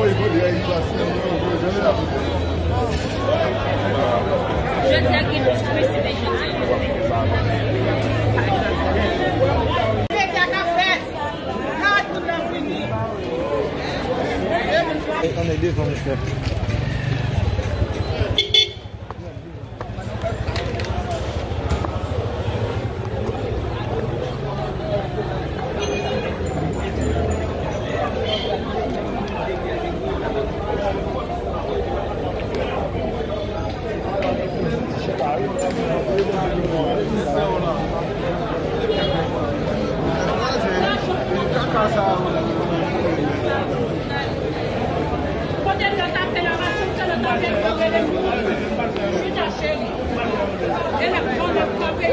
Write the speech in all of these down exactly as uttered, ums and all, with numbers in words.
Jodi a gen dous presipitasyon. Gade moun nan vini. Ann ede fanmi frè. Kote lòt apèl la, va chèche lòt apèl pou rele moun. Chita cheri. E lè k pran lè k kanpe.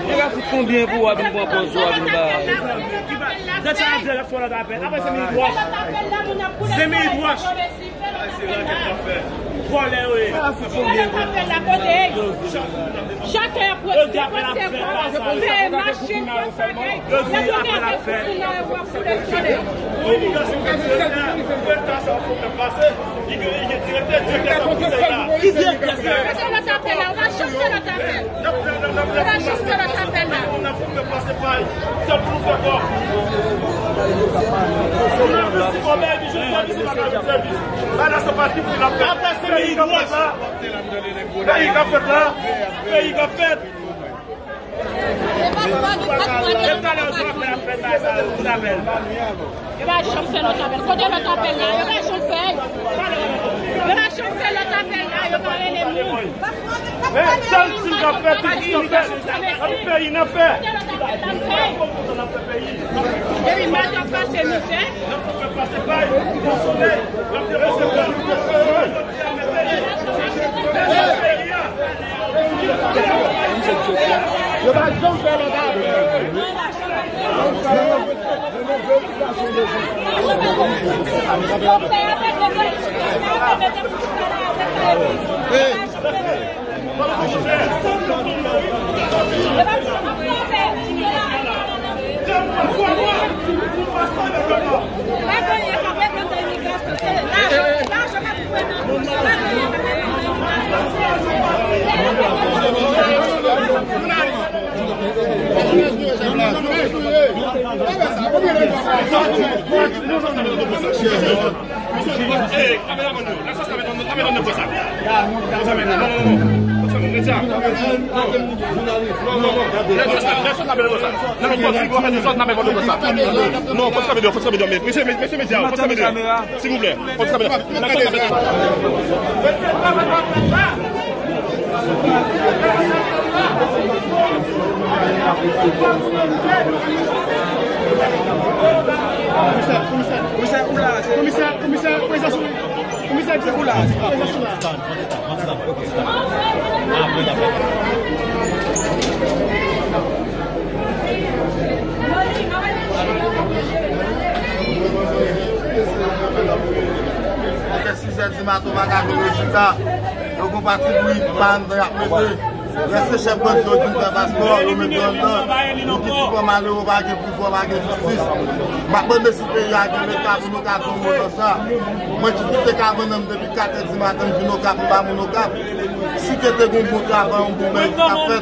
Nèg la fout konbyen pou w ap vin pran pòz ou ap vin bay. Zèk sa ap di lè fò lòt apèl. Apre se minit wòch. Se minit wòch. Vòlè yo ye. Chak lè apèl la kote. Chak lè apèl la kote. Yo di apèl ap fèt la sa. Fè machin, fè bagay. Yo di apèl ap fèt. Ki direktè sa? Ki direktè sa? Pase lòt apèl la, ou pa chanje lòt apèl. Ou pa chanje lòt apèl la. Apre se peyi k ap fèt la. Peyi k ap fèt la. Peyi k ap fèt. E talè yo sou apèl ap fèt la, sa yo tout apèl. Yo pa janm fè lòt apèl. Kote lòt apèl la? Yo pa janm fè. Yo pa janm fè lòt apèl la. Yo pa rele moun. Men sèl ti k ap fè, tout ki ap fè. Ann peyi n ap fè. Kote lòt apèl la fè? Depi maten ap pase mizè. Yo pa janm fè lòt apèl. Silvouplè, fòs kamera. Komisè, komisè, komisè, komisè, komisè, komisè, komisè, komisè, komisè, komisè. Apre sizè di maten, w pa ka jwe rejita. Yo gon pati bri pa anndan y ap mete. Lè se chèf bandi yo di n fè paspò, yo met nou anndan. Nou ki ti pran malere, pa gen pouvwa, pa gen jistis. M ap mande si peyi a gen Leta pou nou ka di yon mo nan sa. Mwen ki kite Kavannan m depi katè di maten, m vin Okap, m pa moun Okap. Si te te gon bon travay, yon bon bagay ki t ap fèt,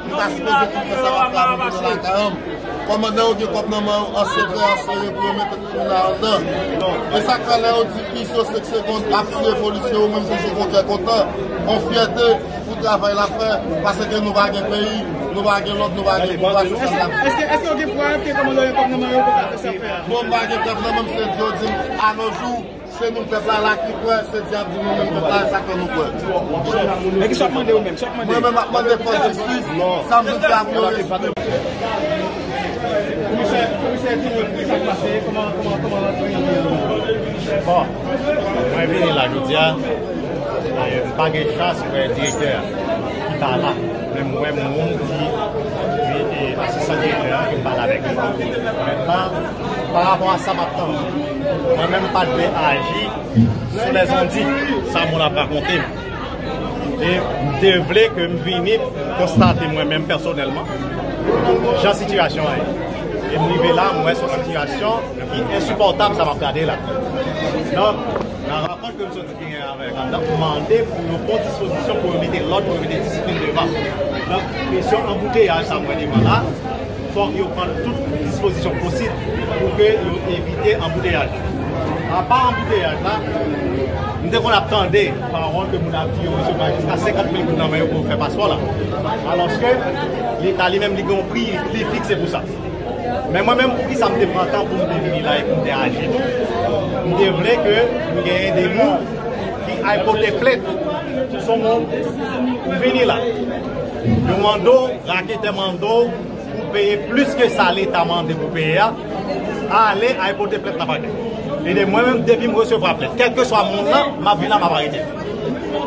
nou ta sipoze fin fè sa w ap fè avè m lakay an m. Kòmandan yo gen kòb nan men yo an sekrè, an serye pou yo mete tribinal anndan. E sa k fè lè yo di iso sèk segonn ap tiye polisye yo, mwen m toujou gon kè kontan, yon fyète pou travay l ap fè, paske nou pa gen peyi, nou pa gen lòd, nou pa gen pouvwa, se sa n ap. Èske, èske yo gen prèv ke kòmandan yo gen kòb nan men yo pou yo fè sa fè a? Bon, m pa gen prèv nan men m, se di yo di m, a nos jours, se nou pèp la la ki kwè, se di ap di nou menm pèp la, e sa k fè nou kwè. Men ki sa w ap mande ou menm? Sa w ap mande? Mwen menm, m ap mande fòs jistis, sa m vin fè a pou yo respekte. Komisè, komisè, di nou ki sa k pase, kòman, kòman, kòman. Bon, mwen vini la jodi a, e, m pa gen chans wè direktè a ki pa la, men m wè moun ki, ki, e, asistan direktè a, ki pale avèk li. Pa, pa rapò a sa m ap tann, mwen menm m pa t vle aji sou lèzondi sa moun ap rakonte m. E m te vle ke m vini konstate mwen menm pèsonèlman jan sitiyasyon an ye. E m rive la, m wè se yon sitiyasyon ki ensipòtab sa m ap gade la. Donk, nan rapò ke m soti genyen avèk anndan, mande pou yo pran dispozisyon pou yo mete lòd, pou yo mete disiplin devan. Donk, kesyon anbouteyaj sa m wè devan la, fòk yo pran tout dispozisyon posib pou ke yo evite anbouteyaj. Apa anbouteyaj la, m te konn ap tande pawòl ke moun ap di yo resevwa jiska senkant mil goud nan men yo pou yo fè paspò la. Alòske Leta li menm li gen yon pri li fikse pou sa. Men mwen menm, poukisa m te pran tan pou m te vini la e pou m te aji tou? M te vle ke m genyen de moun ki al pote plent sou moun. M vini la, yo mande w, raketè mande w pou peye plis ke sa Leta mande pou peye a, ale al pote plent nan pakè. E de mwen menm, depi m resevwa plent, kèlkeswa moun nan, m ap vin la, m ap arete.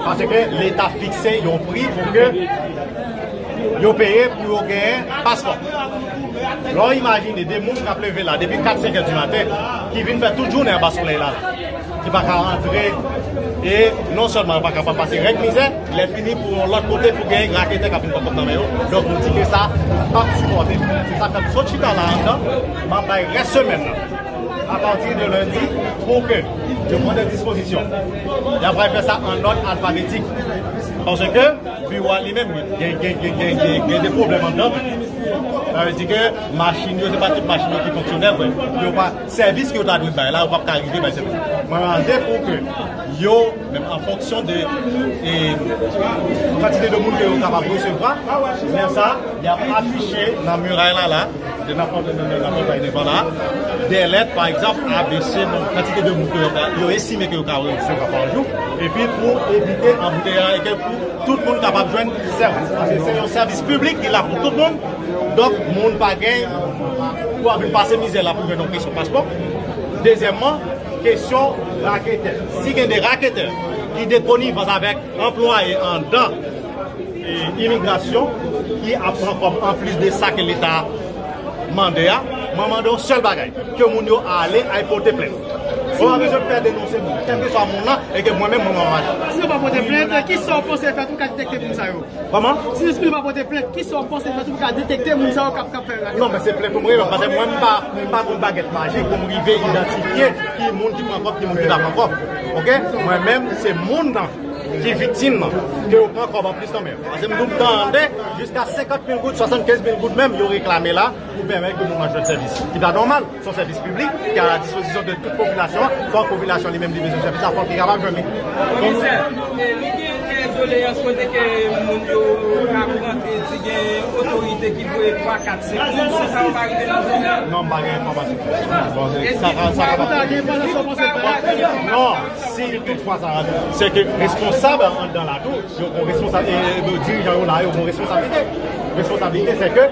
Paske Leta fikse yon pri pou ke yo peye pou yo genyen paspò. Lè w imajine de moun k ap leve la depi kat, senk è di maten, ki vin fè tout jounen anba solèy la, ki pa ka rantre, e non sèlman yo pa kapab pase rèd mizè, lè fini pou yon lòt kote pou genyen raketè k ap vin pran kòb nan men yo. Donk, nou di ke sa, nou p ap sipòte. Se sa k fè m sot chita la anndan, m ap bay rès semèn nan, apati de lendi, pou ke yo pran de dispozisyon. Y ap pral fè sa an lòd alfabetik. Paske biwo a li menm, gen, gen, gen, gen, gen, gen de pwoblèm anndan. Sa vle di ke machin yo, se pa tout machin yo ki fonksyonèl vre. Yo pa, sèvis ke yo ta dwe bay la, yo p ap ka rive bay sèvis. Mwen mande pou ke yo, menm an fonksyon de, e, kantite de moun ke yo kapab resevwa, men sa, y ap afiche nan miray la, la, de nan pòt, nan, nan, nan pòtay devan la, de lèt, pa egzanp, A B C, bon, kantite de moun ke yo ka, yo estime ke yo ka resevwa pa jou, epi pou evite anbouteyaj, e ke pou tout moun kapab jwenn sèvis. Paske se yon sèvis piblik ki la pou tout moun. Donk, moun pa gen pou ap vin pase mizè la pou jwenn yon kesyon paspò. Dezyèmman, kesyon raketè. Si gen de raketè ki de konivans avèk anplwaye anndan, e, imigrasyon ki ap pran kòb anplis de sa ke Leta mande a, mwen mande yon sèl bagay, ke moun yo ale al pote plent. Ou pa bezwen pè denonse moun, kèlkeswa moun nan, e ke mwen menm, mwen, mwen, mwen. Si yo pa pote plent, kisa w panse fèt pou ka detekte moun sa yo? Kòman? Si yo pa pote plent, kisa w panse fèt pou ka detekte moun sa yo k ap, k ap fè raketè? Non, men se plent pou m rive, paske mwen, m pa, m pa gon bagèt majik pou m rive idantifye ki moun ki pran kòb, ki moun ki pa pran kòb. Oke? Mwen menm, se moun nan ki viktim nan, ke yo pran kòb anplis nan men yo. Paske m tou tande jiska senkant mil goud, swasannkenz mil goud menm yo reklame la pou pèmèt ke moun nan jwenn sèvis. Ki pa nòmal, se yon sèvis piblik ki a la dispozisyon de tout popilasyon an, fòk popilasyon li menm li bezwen sèvis la, fòk li kapab jwenn li. Komisè, e, nou gen, e, doleyans kote ke moun yo ka rantre, di gen otorite ki voye twa, kat, senk moun, sa yo pa rive nan zòn nan? Non, m pa gen enfòmasyon. Bon, e sa, si sa, sa, pa gen enfòmasyon, panse pa. Non, si toutfwa sa, se ke responsab anndan la tou, yo gon responsab, e, e, dirijan yo la, yo gon responsablite. Responsablite, se ke,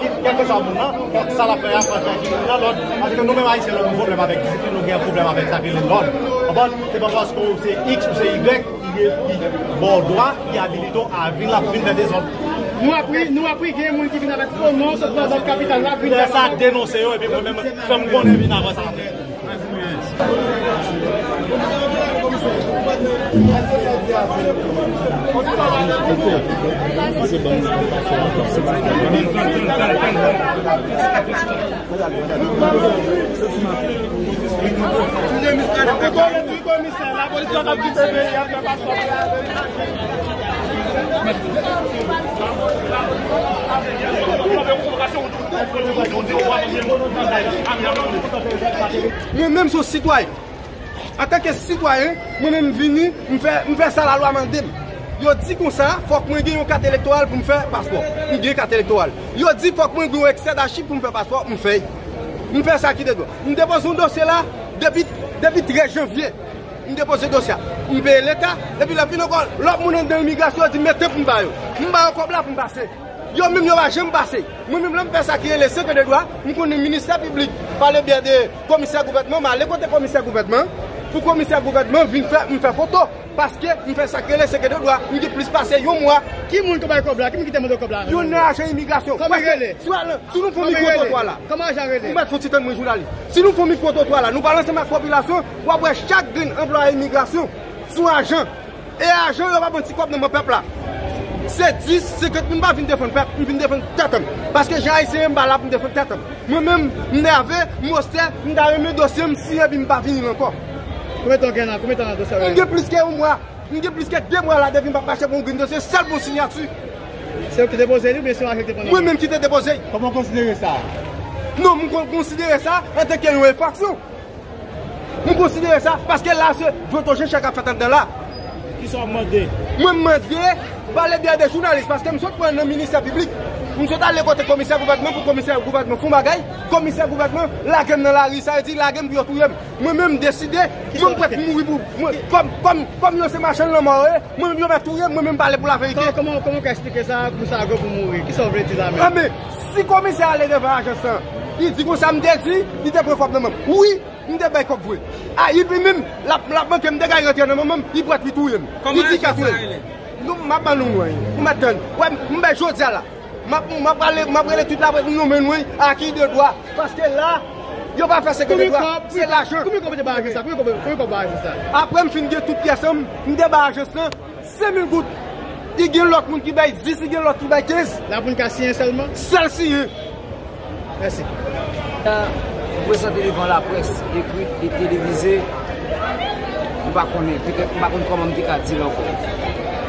ki, kèlkeswa moun nan, fòk sa l ap fè a, fòk li nan lòd. Paske nou menm Ayisyen, lè nou gen pwoblèm avèk disiplin, nou gen pwoblèm avèk sa ki rele lòd. Konprann? Se pa paske w se X ou se Y ki, ki ba w dwa, ki abilite w a vin la pou vin fè dezòd. Nou apri, nou apri gen moun ki vin avèk fo non, sot nan lòt kapital la, vin fè sa, denonse yo, epi mwen menm, fè m konnen vin avè sa. Mwen menm se yon sitwayen. Antanke sitwayen, mwen menm m vini, m fè, m fè sa lalwa mande m. Yo di konsa, fòk mwen gen yon kat elektoral pou m fè paspò. M gen kat elektoral. Yo di fòk mwen gen yon eksè dachiv pou m fè paspò, m fè. M fè sa ki te dwe. M depoze yon dosye la depi, depi trèz janvye. M depoze dosye a. M peye Leta, epi lè fini ankò, lòt moun anndan imigrasyon yo di mete pou m ba yo. M ba yo kòb la pou m pase. Yo menm yo pa janm pase. Mwen menm lè m fè sa ki rele sekrè de dwa, m konnen ministè piblik, pa le byè de komisè gouvènman, m ale kote komisè gouvènman, pou komisè gouvènman vin fè, m fè foto. Paske m fè sa k rele seke de dwa, m gen plis pase yon mwa. Ki moun k bay kòb la? Ki moun ki te mande kòb la? Youn nan ajan imigrasyon. Kòman l rele? Si w al, si nou fè yon mikwo twotwa la, kòman ajan rele? Ou mèt fè yon ti tann mwen, jounalis. Si nou fè yon mikwo twotwa la, nou pale ansanm ak popilasyon, w ap wè chak grenn anplwaye imigrasyon se yon ajan. E ajan yo pa pran ti kòb nan men pèp la. Se dis, senkant mil, m pa vin defann pèp, m vin defann tèt m. Paske jan ayisyen ye, m pa la pou m defann tèt m. Mwen menm, m nève, m ostè, m ta renmen dosye m siyen epi m pa vini l ankò. Konbyen tan w gen nan, konbyen tan nan dosye w? M gen plis ke yon mwa. M gen plis ke de mwa la depi m p ap mache pou yon grenn dosye, sèl pou yon siyati. Se ou ki depoze li oubyen se yon ajan ki te pran nan men w? Mwen menm ki te depoze l. Kòman w konsidere sa? Non, m kon-, konsidere sa antanke yon enfraksyon. M konsidere sa paske la se voto Jean Charles k ap fèt anndan la. Kisa w ap mande? Mwen m mande, pale byen de jounalis, paske m sot pran nan ministè piblik. M sot ale kote komisè gouvènman pou komisè gouvènman fè yon bagay. Komisè gouvènman lage m nan lari, sa vle di lage m pou yo touye m. Mwen menm m deside, mwen m prèt mouri pou mwen. Kòm, kòm, kòm yo se machann lanmò yo ye, mwen menm yo mèt touye m, mwen menm m pale pou laverite. Kòman, kòman w ka eksplike sa, pou sa gwo pou mouri? Kisa w vle di la menm? Anben, si komisè ale devan ajans lan, li di konsa m te di, li te pran kòb nan men m. Wi, m te bay kòb vre. A, epi menm, l ap, l ap manke m degay rantre nan men m, li prèt li touye m. Li di l ka touye m. Non, m ap ban nou, non, ou mèt tann. Wè, m bay jodi a la. M ap, m ap pale, m ap rele tout laprès, m nonmen nou, aki de dwa. Paske la, yo pa fè seke de dwa, se lajan. Konbyen kòb ou te bay ajans la? Konbyen kòb, konbyen kòb ou bay ajans la? Apre m fin gen tout pyès an m, m te bay ajans lan senk mil goud. Li gen lòt moun ki bay dis, li gen lòt ki bay kenz. La pou n ka siyen sèlman? Sèl siyen. Mèsi. Sa m prezante devan laprès ekrit e televize, m pa konnen, petèt m pa konn kòman m te ka di l ankò.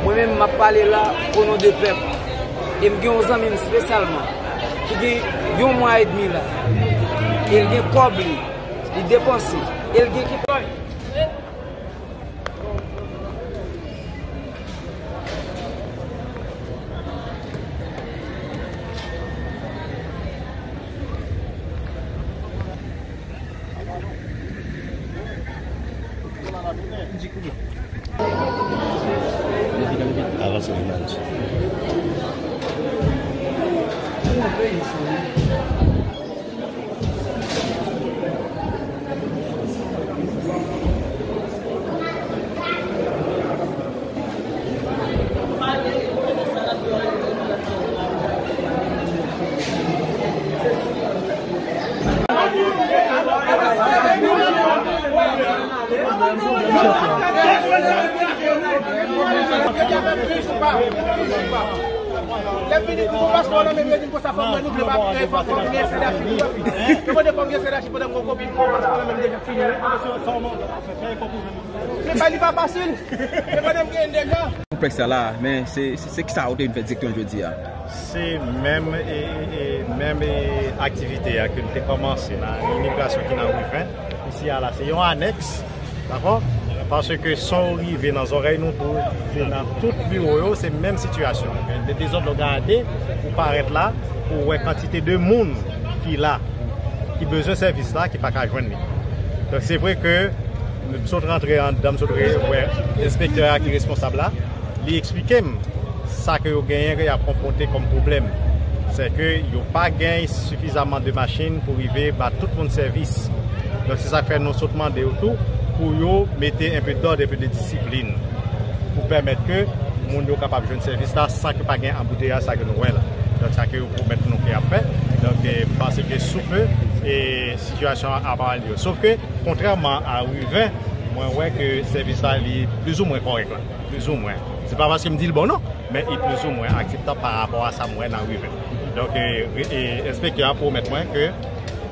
Mwen menm, m ap pale la o non de pèp. E m gen yon zanmi m espesyalman ki gen yon mwa edmi la. E l gen kòb li, li depanse. E l gen ki Avanse nan imaj. Lè fini, pou paspò nan men m, yo di m konsa, fò m wè nou vle pa fè fò m gen sèdachi. Yo mande fò m gen sèdachi pandan m gon kopi, pou paspò nan men m deja fini, wi. Men pa, li pa fasil. Men pandan m gen deja. Konplèks la, men se, se, se kisa ou te vin fè direktèman jodi a? Se menm, e, e, e, menm, e, aktivite a ke n te kòmanse nan imigrasyon ki nan Riven. Isi a la, se yon anèks. Dakò? Paske son rive nan zòrèy nou tou, se nan tout biwo yo, se menm sitiyasyon. Gen de dezòd, lè w gade, ou parèt la, ou wè kantite de moun ki la, ki bezwen sèvis la, ki pa ka jwenn li. Donk, se vre ke m sot rantre anndan, m sot re-, wè enspektè a ki responsab la, li eksplike m sa ke yo genyen ke y ap konfwonte kòm pwoblèm, se ke yo pa gen sifizaman de machin pou rive ba tout moun sèvis. Donk, se sa k fè nou sot mande yo tou pou yo mete enpe dòd, enpe de disiplin pou pèmèt ke moun yo kapab jwenn sèvis la san ke pa gen anbouteyaj sa ke nou wè la. Donk, sa ke yo pwomèt nou ke y ap fè. Donk, eh, m panse ke sou pe, eh, sitiyasyon an ap amelyore. Sof ke, kontrèman a Riven, mwen wè ke sèvis la li plizoumwen kòrèk la. Plizoumwen. Se pa paske m di l bon non, men li plizoumwen akseptab pa rapò a sa m wè nan Riven. Donk, e, e, enspektè a pwomèt mwen ke,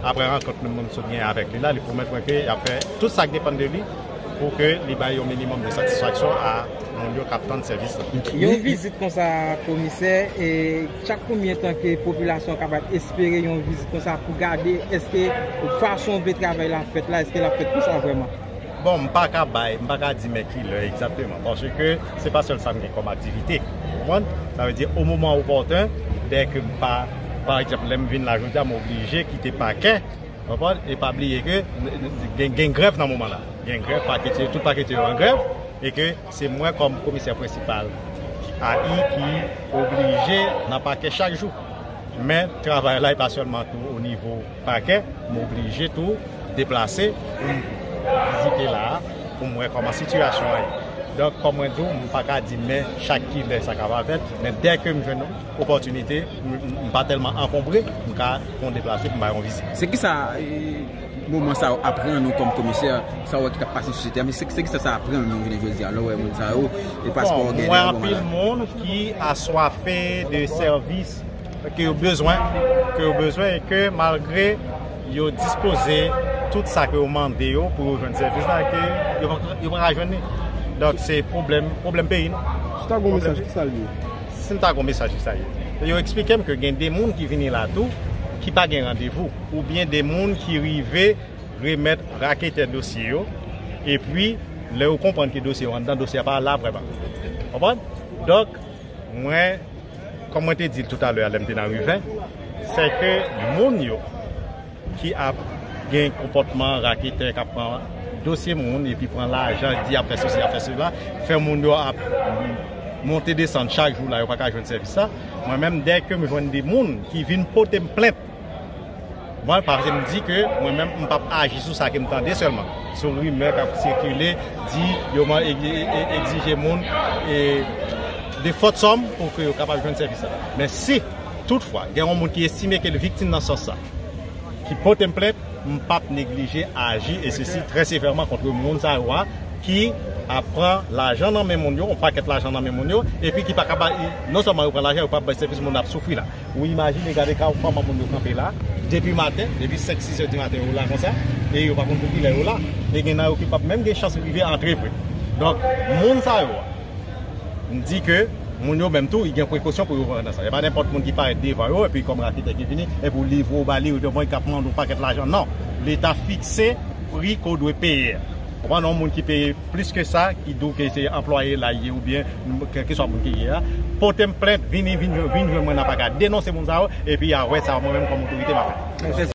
apre rankont nou, nou sot gen avèk li la, li pwomèt mwen ke y ap fè tout sa k depann de li pou ke li bay yon minimòm de satisfaksyon a moun yo k ap tann sèvis la. Yon vizit konsa, komisè, e chak konbyen tan ke popilasyon kapab espere yon vizit konsa pou gade èske fason w vle travay la fèt la, èske l ap fèt konsa vrèman? Bon, m pa ka bay, m pa ka di men ki lè egzakteman, paske se pa sèl sa m gen kòm aktivite. Ou konprann? Sa vle di, o moman opòten, dèke m pa, pa egzanp, lè m vin la jodi a, m oblije kite pakè, ou konprann? E pa bliye ke n-, n-, gen, gen grèv nan moman la. Gen grèv, paketye, tout paketye yo an grèv, e ke se mwen kòm komisè prensipal A I ki oblije nan pakè chak jou. Men, travay la, e pa sèlman tou o nivo pakè, m oblije tou deplase pou m vizite la a, pou m wè kòman sitiyasyon an ye. Donk, kòm mwen di w, m pa ka di men chak kilè sa kapab fèt, men dèke m jwenn opòtinite, m, m, m pa tèlman ankonbre, m ka fè yon deplase pou m bay yon vizit. Se kisa, eh, moman sa yo aprann ou kòm komisè, sa w wè ki t ap pase nan sosyete a, men se, se kisa sa aprann nou jounen jodi a, lè w wè moun sa yo, e paspò yo gen, mwen anpil moun ki aswafe de sèvis ke yo bezwen, ke yo bezwen, e ke malgre yo dispoze tout sa ke yo mande yo pou yo jwenn sèvis la, ke yo pa, yo pa ka jwenn li. Donk, se pwoblèm, pwoblèm peyi nou. Si w ta gen yon mesaj, ki sa l ye? Si m ta gen yon mesaj, ki sa l ye? Yo eksplike m ke gen de moun ki vini la tou, ki pa gen randevou, oubyen de moun ki rive remèt raketè dosye yo, epi lè yo konprann ke dosye yo anndan, dosye a pa la vrèman. Konprann? Donk, mwen, kòm mwen te di l toutalè a lè m te nan Riven, se ke moun yo ki ap gen konpòtman raketè, k ap pran dosye moun epi pran lajan, di y ap fè sesi, y ap fè sela, fè moun yo ap monte desann chak jou la, yo pa ka jwenn sèvis sa. Mwen menm, dèke m jwenn de moun ki vin pote m plent, mwen, paske m di ke mwen menm, m p ap aji sou sa ke m tande sèlman, sou rimè k ap sikile, di yo man e-, e-, e-, egzije moun, e, de fòt sòm pou ke yo kapab jwenn sèvis sa. Men si toutfwa gen yon moun ki estime ke l viktim nan sans sa, ki pote m plent, m p ap neglije aji, e sesi trè sevèman, kont moun sa yo a ki ap pran lajan nan men moun yo, yon pakèt lajan nan men moun yo, epi ki pa ka bay, non sèlman yo pran lajan, yo p ap bay sèvis moun ap soufri la. Ou imajine, gade ka, kòman moun yo kanpe la, depi maten, depi senk, sis è di maten, yo la konsa, e yo pa konn pou kilè yo la, e gen nan yo ki p ap menm gen chans rive antre vre. Donk, moun sa yo a, m di ke moun yo menm tou, y gen prekosyon pou yo pran nan sa. E pa nenpòt moun ki parèt devan yo, epi kòm raketè ki vini, epi w livre w ba li, ou devan, k ap mande w pakèt lajan. Non. Leta fikse pri ke w dwe peye. Konprann, yon moun ki peye plis ke sa, ki di w ke se anplwaye la ye, oubyen kèlkeswa moun ki ye a, pote m plent, vini, vin, vin jwenn mwen nan paka, denonse moun sa yo, epi a wè sa mwen menm kòm otorite m ap fè.